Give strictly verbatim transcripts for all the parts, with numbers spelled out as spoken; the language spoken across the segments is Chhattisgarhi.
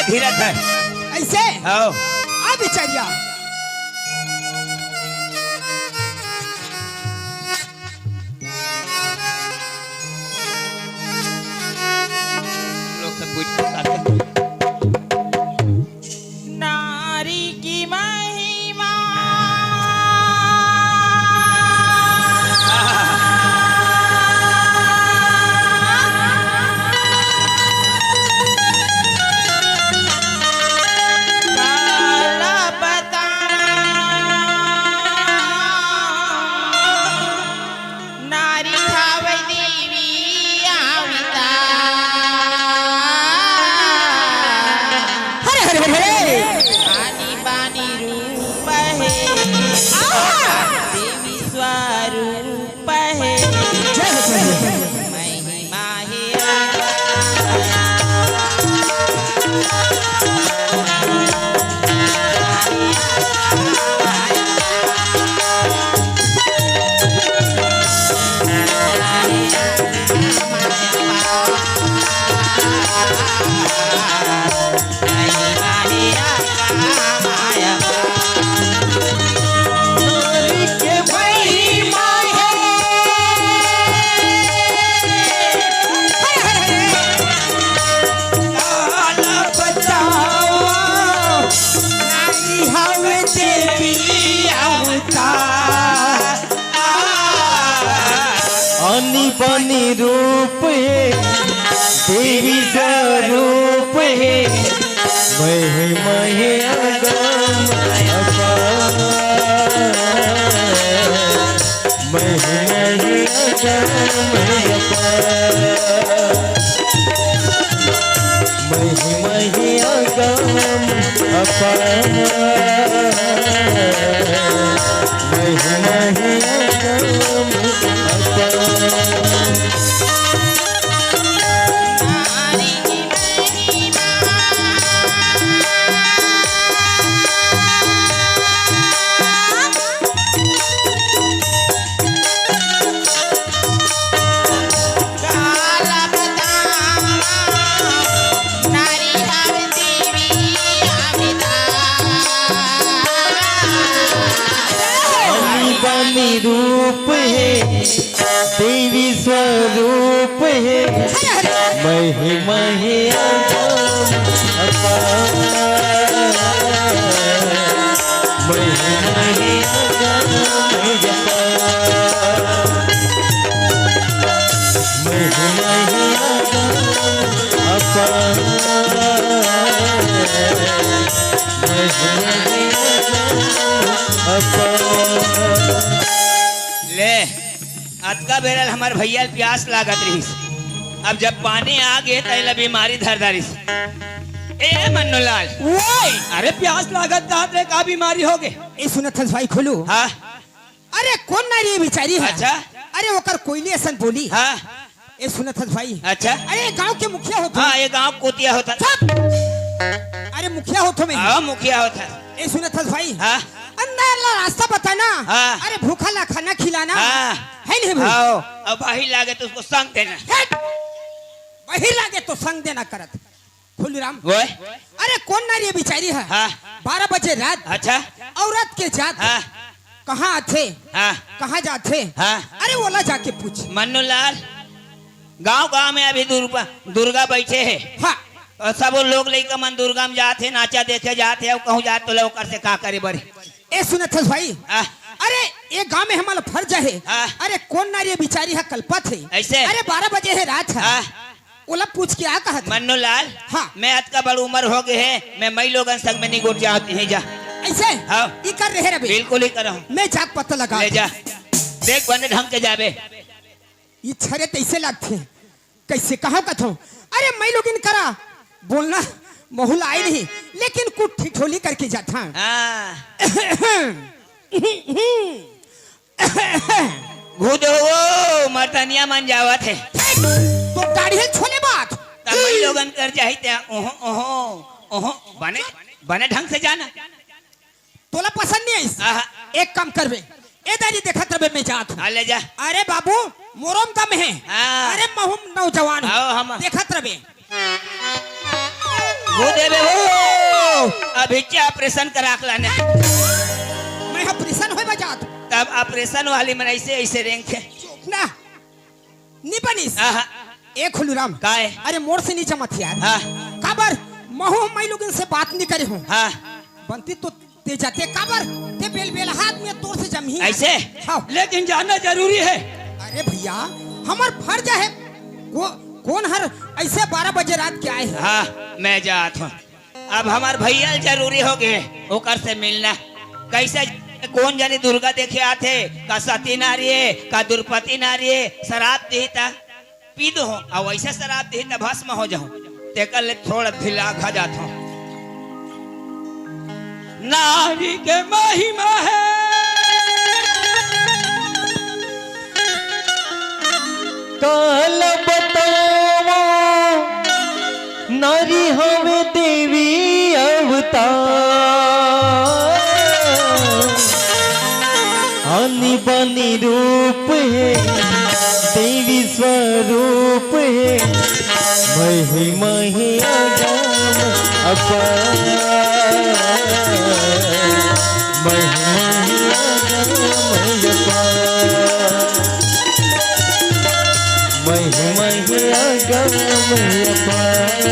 फिरत है। ऐसे? हाँ। आ बिचरिया। लोग सब पूछ के साथ नारी की महिमा। काला बताऊं, नारी खावे देवी अवतार। हरे हरे हरे हरे। आनी बानी रूप है, आ! देवी स्वरूप है। जय हो, जय हो। महिमा है आनी बानी रूप है, देवी स्वरूप है, महिमा है अगम अपार। महिमा है अगम अपार। महिमा है अगम अपार। महिमा है अगम अपार। रूप है, देवी स्वरूप है, महिमा है अगम अपार। महिमा है अगम अपार। महिमा है अगम अपार। महिमा है अगम अपार। ले, अतका बेरा ले हमर भैया ल प्यास लागत रहिस। अब जब पानी आ गे, त एला बीमारी धर डारिस। ए मन्नूलाल। ओए! अरे प्यास लागत रहत रे, का बीमारी हो गे? ए सुनत हस भाई खोलू? हाँ। अरे कोन नारी ए बिचारी हे? अच्छा। अरे ओकर कोइली असन बोली। हाँ। ए सुनत हस भाई? अच्छा। अरे गांव के मुखिया होथे। हाँ, ए गांव कोतिया होथे। चुप! अरे मुखिया होथों मैं। हाँ, मुखिया होथे। ए सुनत हस भाई? हाँ। अंदर ला रास्ता बताना। हाँ। अरे भूखा ला खाना खिलाना। हाँ। हे नहीं भाई? हाँ, अब बाहिर लागे त उसको संग देना। हट! बाहिर लागे त संग देना करत। खोलूराम। ओए। अरे कोन नारी ए बिचारी हे? हाँ। बारह बजे रात। अच्छा। अउ रात के जात। हाँ। कहाँ आथे? हाँ। कहाँ जाथे? हाँ। अरे ओला जाके पूछ। मन्नूलाल, गांव-गांव में अभी दुर्गा, दुर्गा बइठे हे। हाँ। अउ सबो लोग लइका मन दुर्गा में जात हे, नाचा देखे जात हे, अउ कहूँ जात त ओला ओकर से का करे बर हे? ए सुनत हस भाई? हाँ। अरे ए गांव में हमला फर्ज हे। हाँ। अरे कोन नारी ए बिचारी हे कलपत हे। अइसे? अरे बारह बजे हे रात हे। हाँ। ओला पूछ के आ कहत हे। मन्नूलाल, हाँ। मैं अतका बड़ उमर हो गे हे, मैं मई लोगन संग में निगोट जात हे जा। अइसे? हाँ। ई कर रहे रबे। बिल्कुल ई करहूँ। मैं जाके पता लगा। ले जा। देख बने ढंग के जाबे। ई छरे तइसे लागथे। कइसे कहाँ कथों? अरे मई लोगिन करा बोलना महू ल आय नहीं, लेकिन कुछ ठिठोली करके जाथों। हाँ। घुदो वो मर्दनिया मन जावत हे। तो दाढ़ी हे छोले बात। त मई लोगन कर जाही ते ओहो, ओहो, ओहो, बने, बने ढंग से जाना। तोला पसंद नहीं आइस? आहा। एक काम करबे, ए दारी देखत रबे मैं जात हूँ। हाँ, ले जा। अरे बाबू, मोरो म दम हे। हाँ। अरे महू म नौजवान हूँ। आओ हम। देखत रबे। वो देवे वो, अभी क्या ऑपरेशन करा के लाने? मैं ऑपरेशन होय बजात। तब ऑपरेशन वाली मन ऐसे, ऐसे रेंग के। चुप ना, नी बनिस। हाँ, हाँ। ए खुलूराम। काय? अरे मोर से नी जमत यार। हाँ। काबर? महू माई लोगन से बात नी करे हूँ। हाँ। बनती तो ते जाते काबर? ते बेल बेल हाथ में तोर से जमही। ऐसे? हाँ। लेकिन जाना जरूरी है। अरे भैया, हमर फर्ज है। को-, कौन हर ऐसे बारह बजे रात के आए हैं? हाँ, मैं जात हूँ। अब हमर भैया जरूरी हो गए, ओकर से मिलना। कैसे, कौन जानी दुर्गा देखे आथे, का सती नारी है, का दुर्पति नारी है, शराब दी त पी दो, अउ वैसे शराब दी त भस्म हो जाओ। तेकर ले थोड़ा ढीला खा जात हूँ। नारी के महिमा है। काला बतावा, नारी हवे देवी अवतार। आनी बानी रूप है, देवी स्वरूप है, महिमा है अगम अपार। महिमा है अगम अपार। महिमा है अगम अपार।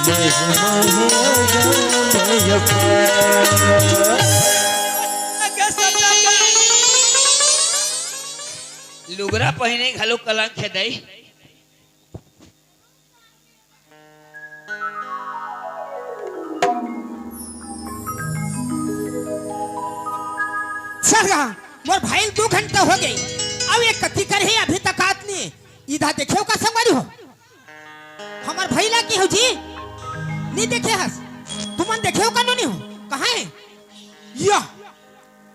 महिमा है अगम अपार। लुगरा पहिने घलो कलंक हे दई। सरगा, मोर भाई दू घंटा हो गए, अब ये कति कर हे अभी तक आत नहीं। इधा देखेव का संगवारी हो, हमर भाई ला की हो जी, नहीं देखे हस, तुमन देखेव का नो नहीं हो, कहाँ है? या,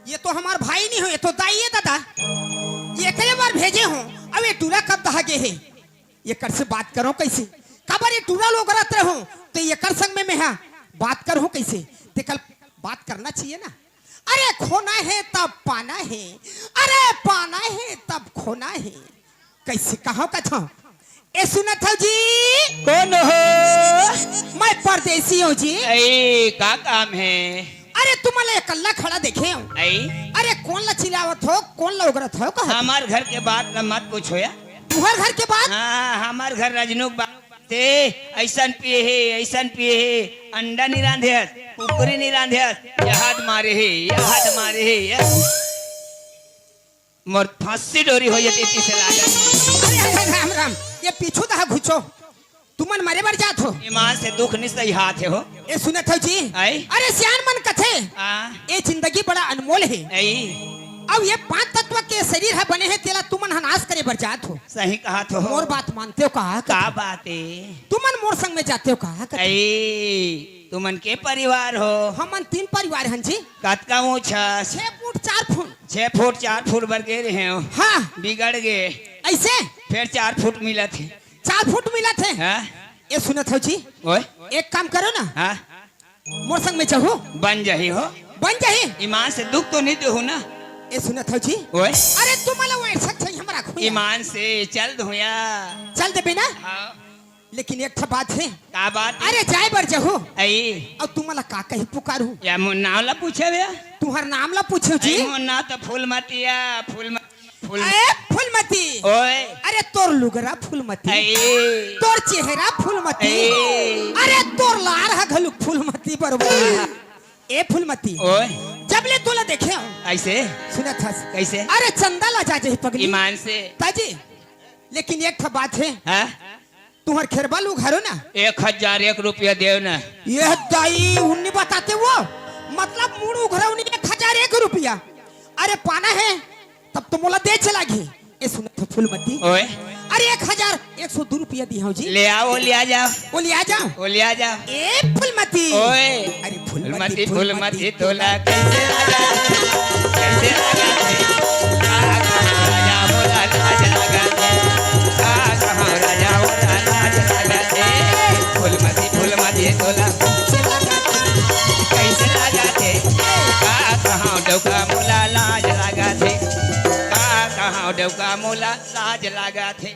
ये तो हमार भाई नहीं हो, ये तो दाई है दादा, ये कई बार भेजे हो, अब ये टूरा कब दहा गे हे? एकर से बात करो कैसे? काबर ये टूरा लोग रहत रहो, तो एकर संग में मैं हा बात करो कैसे? ते कल बात करना चाहिए ना। अरे खोना है तब पाना है, अरे पाना है तब खोना है। कैसे कहो कथो? ए सुनत हो जी? कौन हो? मैं परदेसी हूँ जी। ए, का काम है? अरे तुमला एकल्ला खड़ा देखे हूँ। ए? अरे कौन ला चिल्लावत हो, कौन ला उगरत हो कहा? हमार घर के बात ला मत पूछो या। तुहर घर के बात? हाँ, हमार घर रजनू के बात से ऐसन पिए हे, ऐसन पिए हे, अंडा नहीं रांधे हस, कुकरी नहीं रांधे हस, जहाज मारे हे, जहाज मारे हे, या। मोर फांसी डोरी हो जाती तीसरे राजा। अरे, अरे, राम, राम, ये पीछू दहा घुचो। तुमन मरे बर जात हो। ईमान से दुख नहीं सही हाथ है हो। ए सुनत हो जी? आई? अरे, सियान मन कथे। हाँ। ए जिंदगी बड़ा अनमोल है। आई? अब ये पांच तत्व के शरीर है बने हैं, तेला तुमन ह नाश करे बर जात हो। सही कहा तो हो। मोर बात मानते हो का? का बात है? तुमन मोर संग में जाते हो का? आई, तुमन के परिवार हो? हमन तीन परिवार हन जी। कतका ऊंच हस? छह फुट चार फुट। छह फुट चार फुट बर गे रहे हो। हाँ। बिगड़ गे। ऐसे? फिर चार फुट मिलत हे। चार फुट मिलत हे? हाँ। ए सुनत हो जी? ओए। एक काम करो ना। हाँ। मोर संग में चहू। बन जाही हो। बन जाही। ईमान से दुख तो नहीं देहू ना। ए सुनत हो जी? ओए। अरे तुमला वैसा चाहिए हमरा खुया। ईमान से चल धोया। चल देबे ना? हाँ। लेकिन एक ठा बात हे। का बात हे? अरे जाए बर जहू। आई। अउ तुमला का कही पुकारू? या मोर नाम ला पूछे भैया? तुहर नाम ला पूछे जी? आई, मोर नाम तो फूलमती या, फूलमती, फूल। ए फूलमती। ओए। अरे तोर लुगरा फूलमती। आई। तोर चेहरा फूलमती। आई। अरे तोर लार ह घलुक फूलमती बरोबर। ए फूलमती। ओए। जब ले तोला देखे हूँ। ऐसे? सुनत हस। कैसे? अरे चंदा ला जा जही पगली। ईमान से। ताजी। लेकिन एक ठा बात हे। हाँ? तुहर खेरबा लू घरो ना? एक हजार एक रुपया देव ना। ये दाई उन्नी बताते वो, मतलब मूड़ उघरा उन्नी एक हजार एक रुपया। अरे पाना हे, तब तो मोला दे चला गई। ए सुनत हो फूलमती? ओए। अरे एक हजार एक सौ दो रुपया दी हूँ जी। ले आओ, लिया जाओ। वो लिया जाओ। वो लिया जाओ। ए फूलमती। ओए। अरे फूलमती, फूलमती, फूलमती, फूलमती तोला कैसे लगा? कैसे लगा? राजा मोला लाज लागत हे। का कहूँ राजा मोला लाज लागत हे। फूलमती, फूलमती तोला कैसे लागत हे। का कहूँ डौका मोला लाज लागत हे। का कहूँ डौका मोला लाज लागत हे।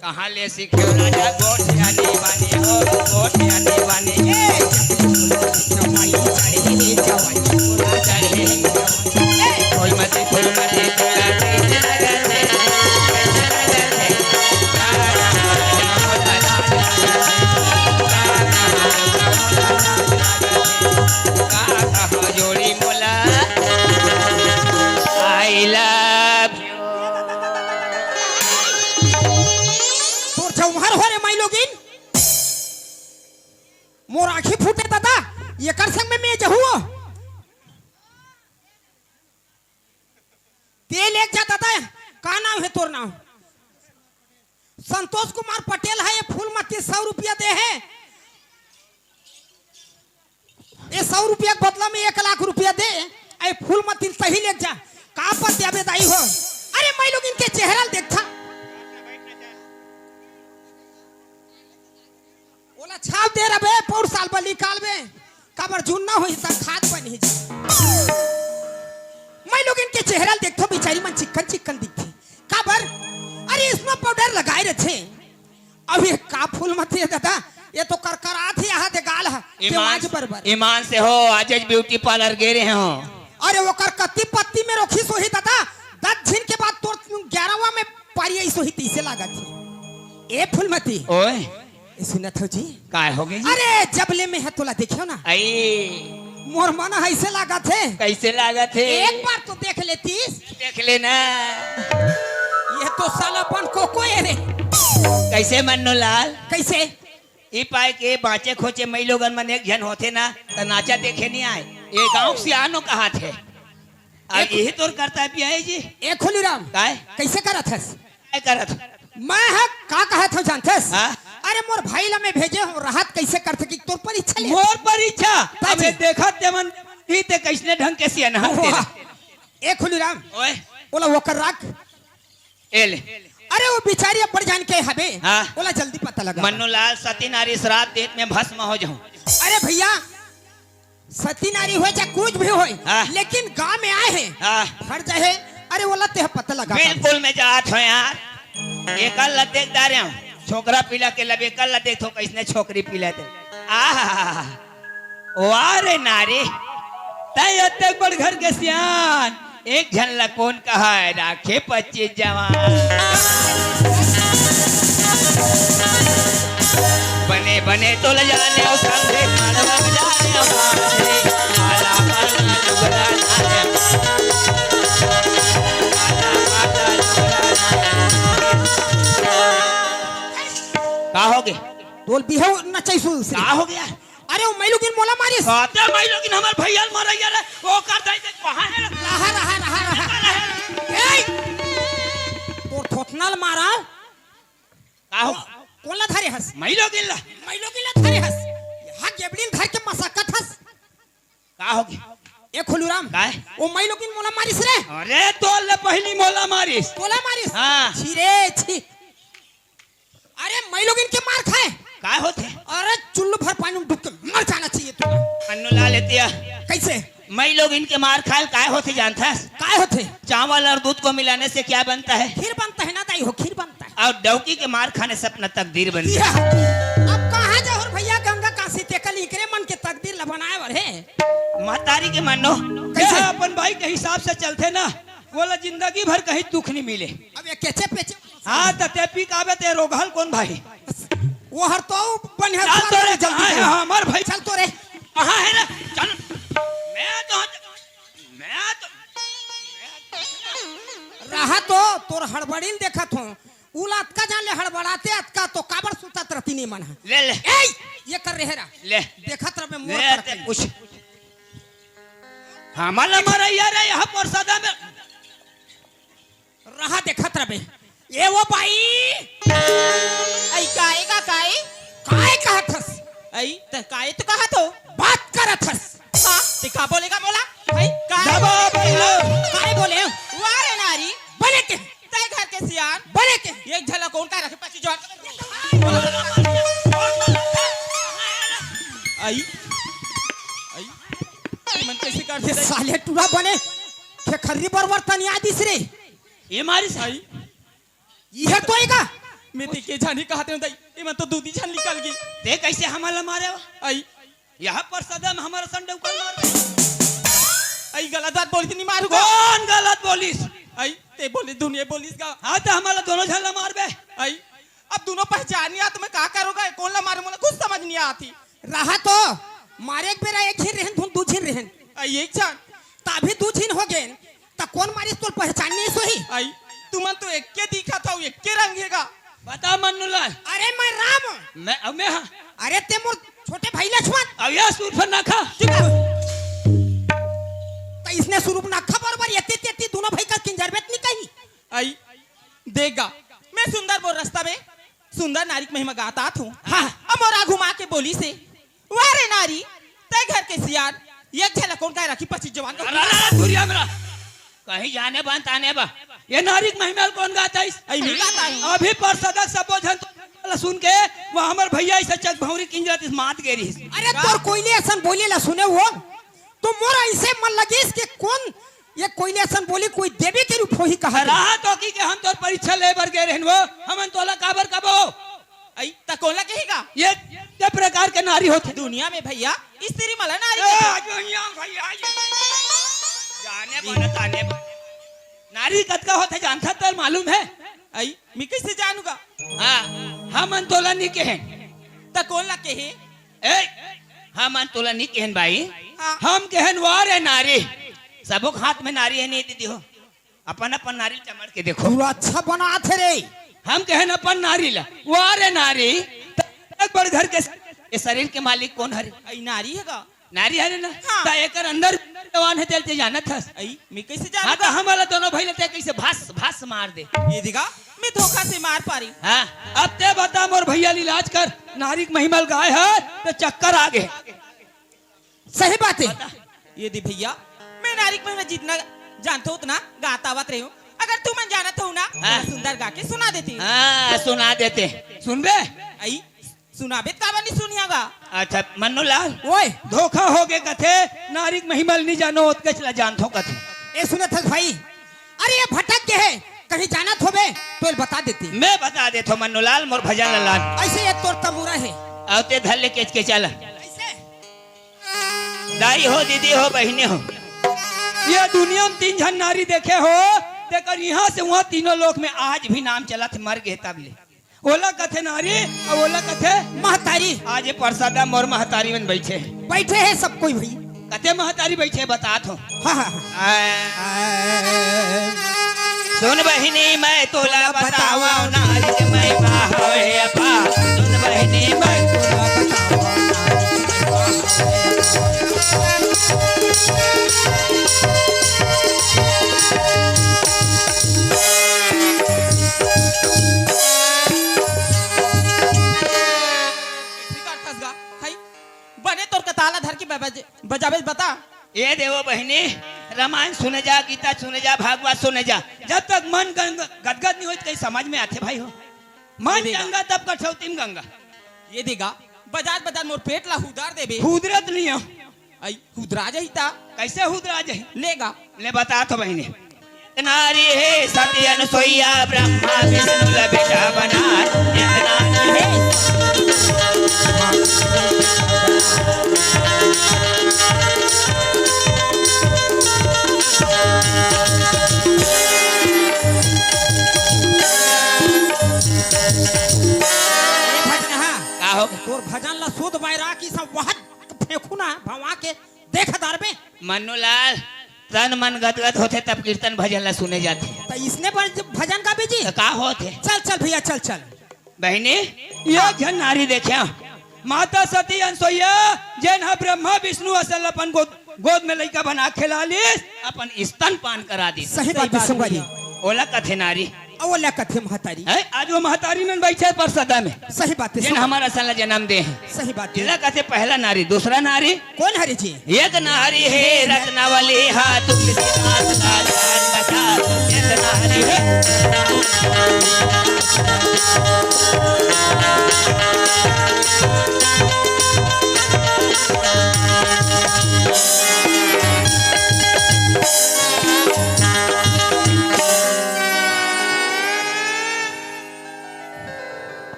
कहाँ ले सीखे राजा गोठियानी बानी हो, गोठियानी बानी। ए, चपली फूल की चौपाई चढ़ी, चौपाई पूरा चढ़ी। ए, फूलमती, फूलमती, फूलमती, कैसे लगत हे, कैसे लगत हे? का कहा जोड़ी मोला, I love तोर जौहर हो रे माई लोगिन, मोर आँखी फूटे दादा, एकर संग में मैं जहूँ। तेल एक जा दादा, का नाम हे तोर नाम? संतोष कुमार पटेल हे, ये फूलमती सौ रुपया दे हे। ए सौ रुपया के बदला में एक लाख रुपया दे, ए फूलमती ल तही ले जा। का पत्या बेदाई हो? अरे माई लोगिन के चेहरा ल देखा। ओला छाप दे रबे, पौर साल बली काल बे। काबर जुन्ना होही त खाद बनही जी। माई लोगिन के चेहरा ल देखथो, बिचारी मन चिक्कन चिक्कन दिखथे। काबर? अरे इसमें पाउडर लगाए रथे। अब ये का फूलमती हे दादा, ये तो करकरात हे, यहाँ दे गाल हे, के ईमान, आज बरबर। ईमान से हो, आज ब्यूटी पार्लर गे रहे हो। अरे ओकर कत्ती पत्ती में रोखिस होही दादा, दस झिन के बाद तोर ग्यारहवाँ में पारी आइस होही, तइसे लागत हे। ए फूलमती। ओए। ए सुनत हो जी? काय हो गे जी? अरे जब ले मैं ह तोला देखेव ना। आई। मोर मन ह अइसे लागत हे। कइसे लागत हे? एक बार तो देख लेतीस। देख लेना। ये तो साला बन कोको हे रे। कइसे मन्नू लाल? कइसे? ई पाय के बाँचे खोचे मई लोगन मन एक झन होथे ना, त नाचा देखे नइ आय। ये गाँव के सियानो कहाथे। अब एक यही तोर कर्तव्य हे जी। ए खोलीराम, काय? कइसे करत हस? काय करत? मैं ह का कहत हँव जानथस? हाँ? अरे मोर भाई ला मैं भेजे हँव, रहत कइसे करथे कि तोर परीक्षा ले। मोर परीक्षा? ताजी। अबे देखत ते मन ही ते कइसने ढंग के सियान हस तेला। ए खोलीराम, ओए। ओला ओकर राख। ए ले। अरे वो बिचारी अब्बड़ जान के हबे। हाँ। ओला जल्दी पता लगा। मन्नू लाल, सती नारी श्राप देत में भस्म हो जाऊं। अरे भइया, सती नारी होय चाहे कुछ भी होय, हाँ। लेकिन गाँव में आए हे, हाँ। फर जाए हे। अरे ओला तेह पता लगा। बिल्कुल मैं जात हँव यार। एकर ला देख डारे हँव। छोकरा पीला के लब एकर ला देख तो कइसने छोकरी पीला दे। आहा। वाह रे नारी, तैं अतेक बड़ घर के सियान, एक झन ला कोन कहय, राखे पच्चीस जवान। बने बने तोला जाने अउ समझे मालवा जाने अउ समझे, आला पाला लुगरा जाने। का हो गे? तोल बिहू नचई सुन से। का हो गे? अरे, वो मइलोगिन मोला मारिस। अते मइलोगिन हमर भइया ल मारइया रे, ओकर दाई दे कहाँ हे रे? रहा, रहा, रहा, रहा। कहाँ हे रे? ए! तोर थोथना ल मारा। का हो? कोन ला धरे हस? मइलोगिन ला। मइलोगिन ला धरे हस। हाँ, गेबड़ी ल धर के मसकत हस। का हो गे? ए खोलूराम। काय? वो मइलोगिन मोला मारिस रे। अरे, तोर ले पहिली मोला मारिस। तोला मारिस? हाँ। छी रे, छी। अरे, मइलोगिन के मार खाए। काय होथे? अरे, चुल्लू भर पानी में डूब के मर जाना चाहिए तू। अन्नू लाल एतिया। कइसे? मइलोगिन के मार खाए ल काय होथे जानथस? काय होथे? चावल और दूध को मिलाने से क्या बनता है? खीर बनता है ना दाई हो, खीर बनता है। और डौकी के मार खाने से अपना तकदीर बनता है। या, अब कहाँ जाहूँ रे भइया गंगा काशी, तेकर इकरे मन के तकदीर ला बनाए बर हे। महतारी के मानो, कइसे? अपन बाई के हिसाब से चलथे ना, ओला जिंदगी भर कहीं दुख नइ मिले। अब ये केचे पेचे। हाँ, त ते पी काबे ते रोगहल कोन भाई? वो हर तो बनिया चल साले तो रे, जल्दी कहाँ हे से। हमर भाई? चल तो रे। कहाँ हे रे? चल। मैं तो, मैं तो, रहा तो तोर हड़बड़ी ल देखत हँव। उला अतका जान ले हड़बड़ाते अतका तो काबर सुतत रतिस मन ह। ले, ले। ए, ये कर रहे रा। ले। देखत रबे मोर ले, कर ते कहीं। कुछ। हमर ला मारइया रे, यहाँ परसादा में। रहा देखत रबे। ए वो बाई। अई काय का काय? काय कहत हस? अई त काय तो कहत हो? बात करत हस। हाँ, ते का बोलेगा बोला? अई काय? जवाब दे। काय बोले? वाह रे नारी। बने के। तैं घर के सियान। बने के। एक झला कोन का रखे पच्चीस जवान। अई। अई। मन कइसे कर ये दे? साले टूरा बने। खेखर्री बरबर तनिया दिस रे। ये मारिस। अई। इहे तो एगा। मैं ते के झन ही कहत हंव दाई, एमन तो दू दी झन निकल गे। ते कइसे हमन ला मारे हो? अई। यहाँ पर सदम हमर संग डउकल मार दे। अई गलत बात बोलिस, नहीं मारूंगा। कौन गलत बोलिस? अई, ते बोलिस, दुनिया बोलिस गा। हाँ, त हमन ला दोनों झन ला मारबे। अई, अब दूनों पहचान नहीं आत, मैं का करूंगा? कौन ला मारूं, मोला कुछ समझ नहीं आत ही। रहा तो मारे के बेरा एक झिन रहेन, धुन दू झिन रहेन। अई, एक झन। त अभी दू झिन हो गेन, त कोन मारिस तोला पहचान नइ होही? अई, तुमन तो एके दिखत हव, एके रंग हे गा। बता मन्नूलाल। अरे मैं राम। मैं, अब मैं हाँ। अरे ते मोर छोटे भाई लक्ष्मण। अब यह सूरपनखा। चुप रह। त इसने सूरपनखा बरोबर एती तेती दूनों भाई कस किंजरबे त नइ कही। अई, देख गा, मैं सुंदर बोल रस्ता में सुंदर नारी के महिमा गात आत हंव। हाँ। अब मोर आगू म आके बोलिस हे, "वाह रे नारी, तैं घर के सियान, एक झन ला कोन काय राखी पच्चीस जवान का।" अरे, अरे, अरे, धुरिया मेरा। कहीं जाने बा, ताने बा। ये नारी के महिमा ल कोन गात आइस? अई, मैं गात आइस। अभी परसदा के सबो झन तो ला सुन के, वो हमर भैया अइसे चकभौंरी किंजरत अइस मात गे रहिस। अरे, तोर कोइली असन बोले ला सुने हो, तो मोर अइसे मन लगिस कि कोन ये कोइली असन बोली, कोई देवी के रूप होही कहा। रहा तो कि, कि हम तोर परीक्षा ले बर गे रहेन वो, हमन तोला काबर कबो? अई, त कोन ला कही गा? ये, ये प्रकार के नारी होथे। दुनिया में भैया, स्त्री मला नारी ए, कथे। आज भैया, भैया, ये जाने बना ताने बा। नारी कतका होथे जानथस त मालूम हे? अई, मैं कइसे जानूंगा? हाँ, हमन तोला नइ कहेन। त कोन ला कहे? ए, हमन तोला नइ कहेन भाई। हाँ। हम कहेन, "वाह रे नारी।" सबो के हाथ में नारी हे नहीं दीदी हो। अपन अपन नारी ल चमड़ के देखो। पूरा अच्छा बनाथे रे। हम कहेन अपन नारी ला, "वाह रे नारी, त एक बड़ घर के ये शरीर के मालिक कोन हरे?" अई नारी हे गा। नारी हरे ना? हाँ। त एकर अंदर जवान हे, तेला ते जानत हस। अई, मैं कइसे हाँ, जानूं? त हमन ला दोनों भाई ला ते कइसे भास, भास मार दे। ये देख गा, मैं धोखा से मार पारी। हाँ, अब ते बता मोर भैया ल इलाज कर, नारी के महिमा ल गाय हे, त चक्कर आ गे। सही बात हे। बता। ये दे भैया, मैं नारी के महिमा जितना जानत हंव उतना गात आवत रहे हंव। अगर तुमन जानत हव ना, हाँ। त सुंदर गा के सुना देते। हाँ, सुना देते। सुनबे? अई, सुनाबे त काबर नइ सुनिहां गा? अच्छा, मन्नूलाल, ओए। धोखा हो गे कथे, नारी के महिमा ल नइ जानों, ओतकेच ला जानथों कथे। ए सुनत हस भाई, अरे ये भटक गे हे, कहीं जानत होबे त एला बता देते। मैं बता देथों मन्नूलाल, मोर भजन ला लान। अइसे ये तोर तमूरा हे। अउ ते धर ले केच के चल। अइसे? दाई हो, दीदी हो, बहिनी हो, ये दुनिया में तीन झन नारी देखे हो, तेकर इहाँ से उहाँ तीनों लोक में आज भी नाम चलत हे, मर गे तब ले। ओला कथे नारी, अउ ओला कथे महतारी। आज ये परसदा मोर महतारी मन बइठे हे। बइठे हे सब कोई भाई। कथे महतारी बइठे हे, बतात हंव। हाँ, हाँ, हाँ। आय। सुन बहिनी, मैं तोला बतावंव नारी के महिमा हवे अपार। सुन बहिनी, मैं तोला बतावंव नारी के महिमा हवे अपार। कइसे करथस गा? हई, बने तोर कताला धर के बबज-, बजाबे बता। ए देवो बहिनी, रामायण सुने जा, गीता सुने जा, भागवत सुने जा। जब तक मन गंग-, गदगद नइ होही, त कहीं समझ में आथे भाई हो? मन ये देख गा। गंगा तब कठौती में गंगा। ये देख गा, बजात बजात मोर पेट ला हुदर देबे। हुदरत नइ हो। अई, हुदरा जाही त। कइसे हुदरा जाही? ले गा। ले बतात हंव बहिनी। नारी हे सती अनसुईया, ब्रह्मा विष्णु ला बेटा बनाय। एक नारी हे। ए भजनहा, का हो? तोर भजन ला सुध बैरागी सब वहत फेंकहूं ना, भंवा के देख डारबे। मन्नूलाल, तन मन गदगद होथे तब कीर्तन भजन ला सुने जाथे। त इसने बर भजन गाबे जी? त का होथे? चल, चल भैया, चल, चल। बहिनी, ये झन नारी देखे, माता सती अनसुईया, जेन ह ब्रह्मा विष्णु असन अपन गोद, गोद में लइका बना खेला लिस, अपन स्तनपान करा दिस। सही बात हे, सही बात हे। ओला कथे नारी। अउ ओला कथे महतारी। हैं? आज वो महतारी मन बइठे हे परसदा में। सही बात हे, जेन सही बात। हमर असन ला जनम दे हे। सही बात हे। एला कथे पहला नारी, दूसरा नारी। कोन हरे जी? एक नारी हे रत्नावली हा, तुलसीदास का जान बचा। एक नारी हे।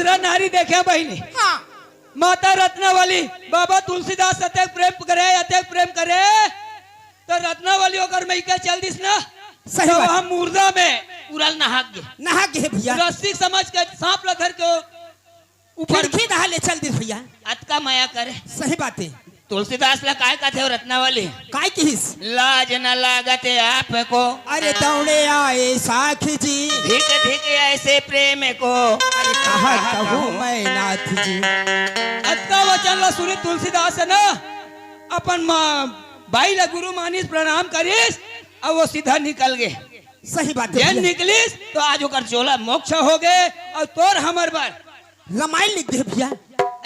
दूसरा नारी देखे बहिनी। हाँ। माता रत्नावली, बाबा तुलसीदास अतेक प्रेम करे, अतेक प्रेम करे, त रत्नावली ओकर मइका चल दिस ना, सही त बात। वहाँ मुर्दा में उड़ल नहाक गे। नहाक गे भइया। रस्सी समझ के सांप ला धर के ऊपर खिड़की डहा ले चल दिस भइया। अतका मया करे। सही बात हे। तुलसीदास ला काय कथे हो रत्नावली? काय किहिस? लाज न लागत आपको। अरे दौड़े आए साखी जी। धिक धिक ऐसे प्रेम को। अरे कहा कहूँ मैं नाथ जी। अतका वचन ला सुनी तुलसीदास हे ना, अपन माँ बाई ला गुरु मानिस, प्रणाम करिस, अउ वो सीधा निकल गे। सही बात हे जेन भइया। निकलिस त आज ओकर चोला मोक्ष हो गे, अउ तोर हमर बर रमायन लिख दे भइया।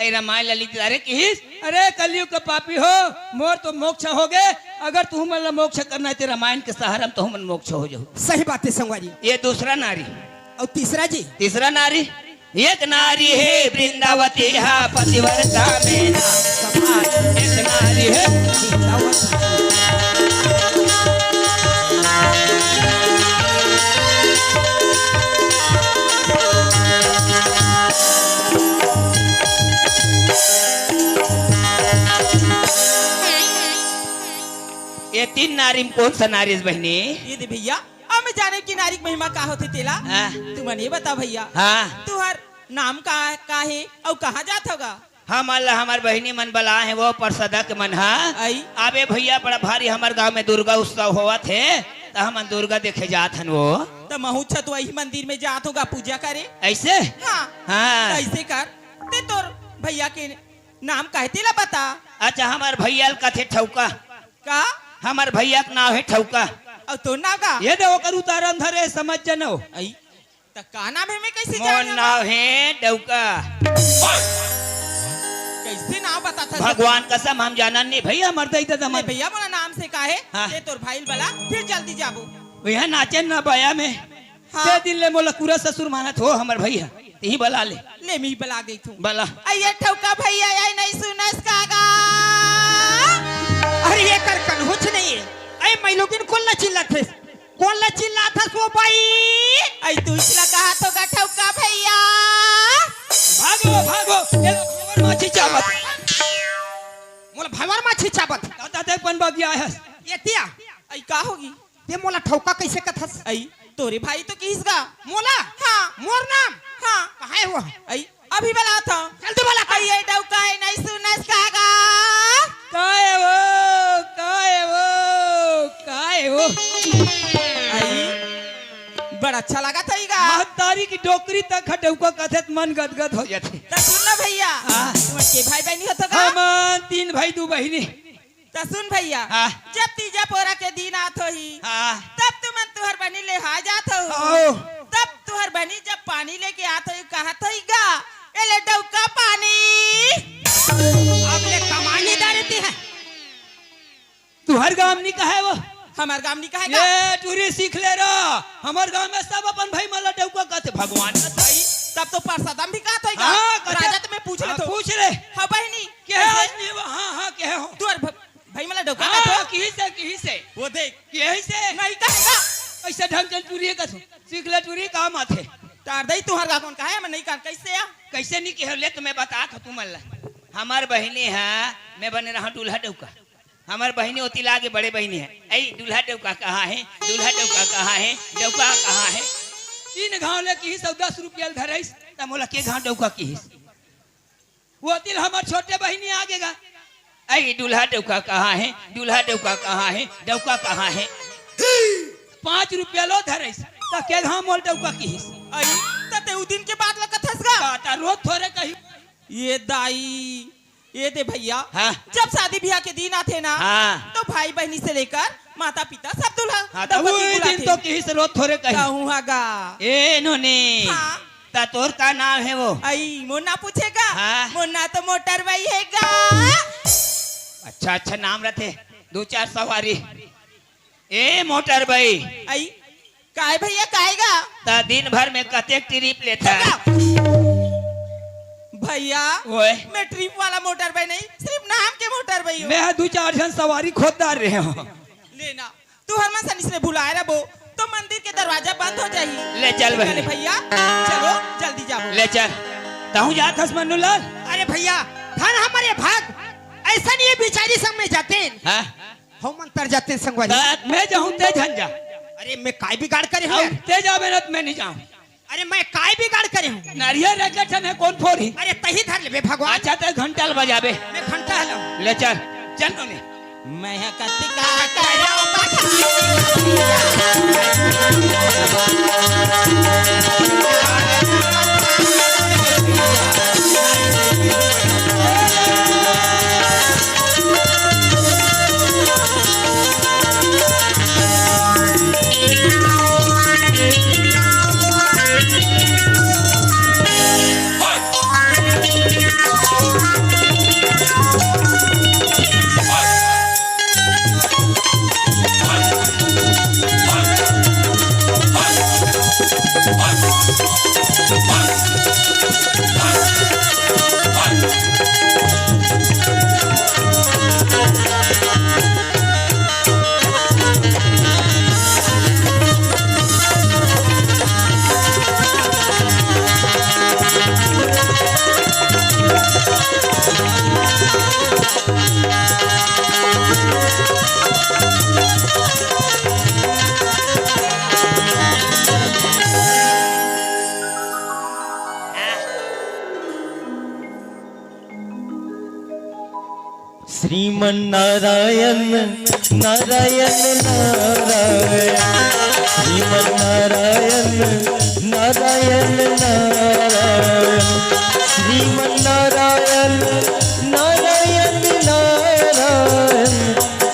ए रमायन ला लिख दे, अरे किहिस, अरे कलयुग के पापी हो, मोर तो मोक्ष हो गे, अगर तुहू मन ला मोक्ष करना हे ते रमायन के सहारा में तुहू मन मोक्ष हो जाहू। सही बात हे संगवारी। ये दूसरा नारी। अउ तीसरा जी? तीसरा नारी, एक नारी हे वृंदावती हा पतिव्रता में ना समाज, एक नारी हे वृंदावती। ये तीन नारी में कौन सा नारी हे बहिनी? ये दे भइया, अब मैं जानेंव कि नारी के महिमा का होथे तेला। हाँ। तुमन ये बताव भइया। हाँ। तुहर नाम का, का हे अउ कहाँ जात हव गा? हमन ला हमर बहिनी मन बलाय हे, वो परसदा के मन हा। अई। अबे भइया, बड़ा भारी हमर गांव में दुर्गा उत्सव होवत हे, त हमन दुर्गा देखे जात हन वो। त महूं छतुआ इही मंदिर में जात हंव गा पूजा करे। अइसे? हाँ। हाँ। त अइसे कर, ते तोर भइया के नाम का हे तेला बता। अच्छा, हमर भइया ल कथे ठउका। का? हमर भइया के नाव हे ठउका। अउ तोर नाव का? ये दे ओकर उतारन धरे, समझ जनो। अई। त का नाम हे, मैं कइसे मोर जानेंव? नाव हे डउका। कइसे नाव बताथस? भगवान कसम हम जानन नहीं भइया, हमर दई ददा ले मन। भइया मोला नाम से का हे? हाँ। ते तोर भाई ल बला, फिर जल्दी जाबो। भइया नाचेन ना बया में। हाँ। ते दिन ले मोला कुरा ससुर मानत हो हमर भइया, तिही बला ले। ले मैं बला देथंव। बला। अई ये ठउका भइया, अई नहीं सुनस का गा? अरे एकर कनहुच नहीं हे। अई मइलोगिन कोन ला चिल्लाथस? कोन ला चिल्लाथस वो बाई? अई तू इचला कहा तो गा ठउका भइया। भागो, भागो, ये लो भंवर माछी चाबत। मोला भंवर माछी चाबत। दादा देख पन बागी आय हस। ये तिया। अई का होगे? ते मोला ठउका कइसे कथस? अई तोरे भाई तो किहिस गा। मोला? हाँ। मोर नाम? हाँ। कहाँ हे वो? अई अभी बलात हंव। जल्दी बला। अई ये डउका हे, नहीं सुनस का गा? काय वो, काय वो, काय वो? अई, बड़ा अच्छा लागत हे गा। महतारी की डोकरी तक ह डउका कथे त मन गदगद हो जाथे। त सुन ना भइया, हाँ। तुमन के भाई बहिनी होथो गा? हमन तीन भाई दू बहिनी। त सुन भइया, हाँ। जब तीजा पोरा के दिन आत होही, हाँ। तब तुमन तुहर बहिनी ले हा जात हो। आओ। तब तुहर बहिनी जब पानी लेके आत होही, कहत होही गा, "ए ले डउका पानी।" अब ले कमानी दारती हे। तुहर गांव नहीं कहे वो? हमर गांव नहीं कहे गा? ये टूरी सीख ले रा। हमर गांव में सब अपन भाई मन ला डउका कहथे, भगवान का भाई। तब तो परसदा म भी कहत होही गा? हाँ, कहथे। राजा त मैं पूछ हाँ, लेथंव। पूछ ले। हाँ बहिनी, के कइसे? आज नहीं वो? हाँ, हाँ, के हो? तुहर भ-, भाई मन ला डउका हाँ, कथस? हाँ, किहिस हे, किहिस हे। वो देख। किहिस हे। नहीं कहे गा। अइसे ढंग के टूरी कथस। सीख ले टूरी काम आथे। तार दई तुहर गा कोन कहे, मैं नहीं कहे, कइसे आ? कइसे नहीं कहे ले त मैं बतात हंव तुमन ला। हमर बहिनी हे, मैं बने रहंव दूल्हा डउका। हमर बहिनी ओती लागे बड़े बहिनी हे। अई दूल्हा डउका कहाँ हे? दूल्हा डउका कहाँ हे? डउका कहाँ हे? तीन घांव ले किहिस अउ दस रुपया ल धरइस, त मोला के घांव डउका किहिस। वो दिल हमर छोटे बहिनी आगे गा। अई, दूल्हा डउका कहाँ हे? दूल्हा डउका कहाँ हे? डउका कहाँ हे? पाँच रुपया ल धरइस, त के घांव मोला डउका किहिस। अई, त ते उ दिन के बात ल कथस गा? बात रोज थोरे कही। ये दाई, ये दे भइया, हाँ। जब शादी बिहा के दिन आथे ना, हाँ। त भाई बहिनी से लेकर माता पिता सब दूल्हा हाँ, त डउका उही दिन बुलाथे। तो किहिस रोज थोरे कही। कहूँ हा गा। ए नोनी। हाँ। त तोर का नाम हे वो? अई, मोर नाम पूछे गा? हाँ। मोर नाम तो मोटर बाई हे गा। अच्छा, अच्छा नाम रथे, दू चार सवारी। ए मोटर बाई। अई, काय भइया, काय गा? त दिन भर में कतेक ट्रिप लेथस? भइया, ओए। मैं ट्रिप वाला मोटर बाई नहीं, सिरिफ नाम के मोटर बाई हंव। मैं दू चार झन सवारी खोद डारे हंव। ले ना, तुहर मन सन इसने बुलाए रबो, त मंदिर के दरवाजा बंद हो जाही। ले चल बहिनी। भइया, चलो, जल्दी जाबो। ले चल। तहूँ जात हस मन्नू लाल? अरे भैया, धन हमर ये भाग, अइसन ये बिचारी संग में जातेन। हाँ। हम अंतर जातेन संगवारी। त मैं जाहूँ ते झन जा। अरे मैं काय बिगाड़ करे हँव अब यार? ते जाबे न त मैं नइ जाहूँ। अरे मैं काय बिगाड़ करे हँव? नरियर रखे ठन हे, कोन फोरही? अरे तहीं धर लेबे भगवान। अच्छा, ते घंटा ल बजाबे। मैं घंटा हलम। ले चल, चल नोनी। मैं ह कतिका करँव बखान। श्रीमन नारायण, नारायण, नारायण। श्रीमन नारायण, नारायण, नारायण। श्रीमन नारायण, नारायण, नारायण।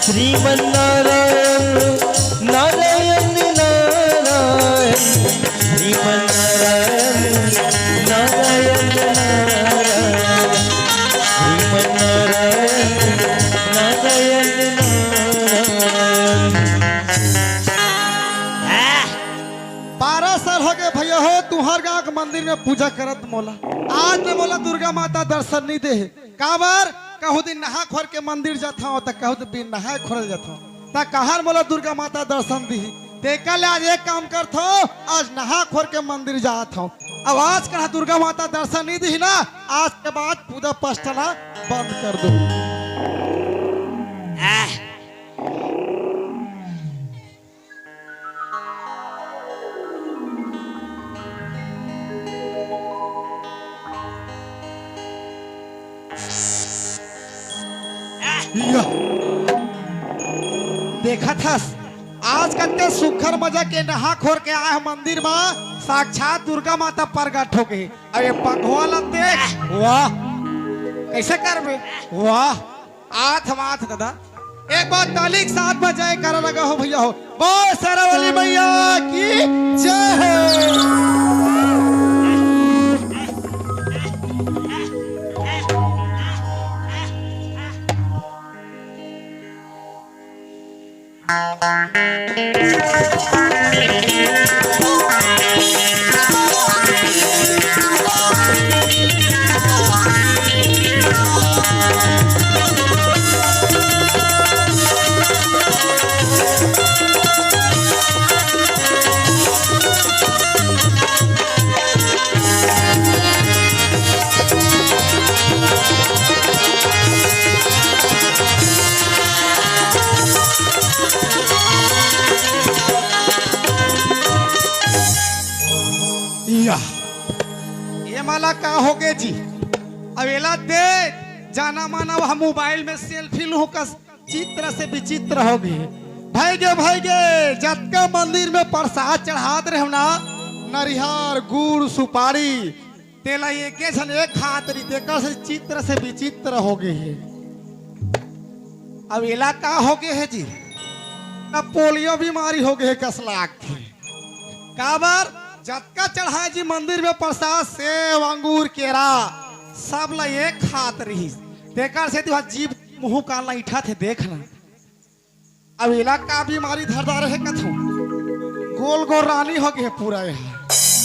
श्रीमन नारायण, नारायण, नारायण। श्रीमन नारायण, नारायण, नारायण। श्रीमन नारायण, नारायण, नारायण। बारह साल होगे भैया हो, तुँहर गाँव के मंदिर में पूजा करत मोला। आज ले मोला दुर्गा माता दर्शन नइ दे हे। काबर? कहूँ दिन नहा खोर के मंदिर जाथँव, त कहूँ दिन बिन नहाय खोरे जाथँव, त कहाँ मोला दुर्गा माता दर्शन दिही? तेकर ले आज एक काम करथँव, आज नहा खोर के मंदिर जाथँव। अब आज कहाँ दुर्गा माता दर्शन नइ दिही ना, आज के बाद पूजा पाठ ला बंद कर दूँ। या। देखत हस, आज कतका सुग्घर मजा के नहा खोर के आय हँव मंदिर म, साक्षात दुर्गा माता प्रगट होगे। अब ये पंखवा ला देख, वाह, कइसे करबे, वाह। आत हँव, आत हँव दादा, एक बार ताली के साथ बजाए करा लगा हो भैया हो। बोल शेरावाली मैया की जय हो। या, ये माला का होगे जी? अब एला दे, जाना माना वह मोबाइल में सेल्फी लूँ कस चित्र से विचित्र होगे। भइगे, भइगे, जतका मंदिर में प्रसाद चढ़ात रहेंव ना, नरियर, गुड़, सुपारी, तेला एके झन एक खात रही, तेकर से चित्र से विचित्र होगे हे। अब एला का होगे हे जी? अब पोलियो बीमारी होगे हे कस लागथे। काबर? जतका चढ़ाय जी मंदिर में प्रसाद, सेव, अंगूर, केरा, सब ला एक खात रहिस। तेकर सेती ओहा जीभ मुहूँ कान ला अइंठत हे, देख ना। अब एला का बीमारी धर डारे हे कथँव? गोल गोल रानी होगे हे पूरा एहा।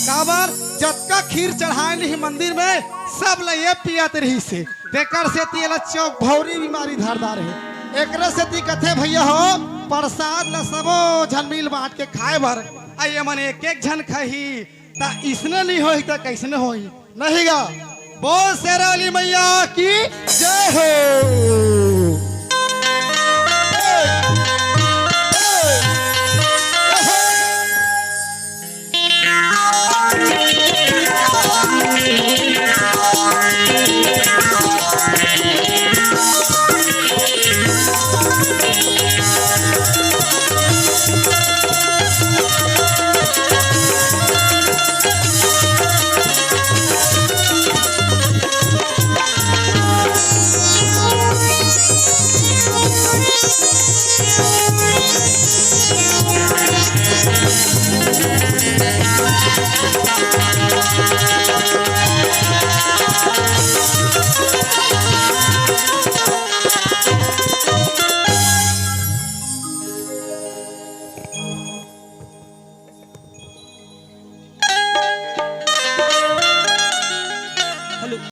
काबर? जतका खीर चढ़ाय रहिस मंदिर में, सब ला ये पियत रहिस हे। तेकर सेती एला चौक भौरी बीमारी धर डारे हे। एकरे सेती कथे भैया हो, प्रसाद ला सबो झन मिल बाँट के खाय बर, अउ ये मन एक एक झन खाही, त इसने नइ होही त कइसने होही? नहीं गा? बोल शेरा वाली मैया की जय हो।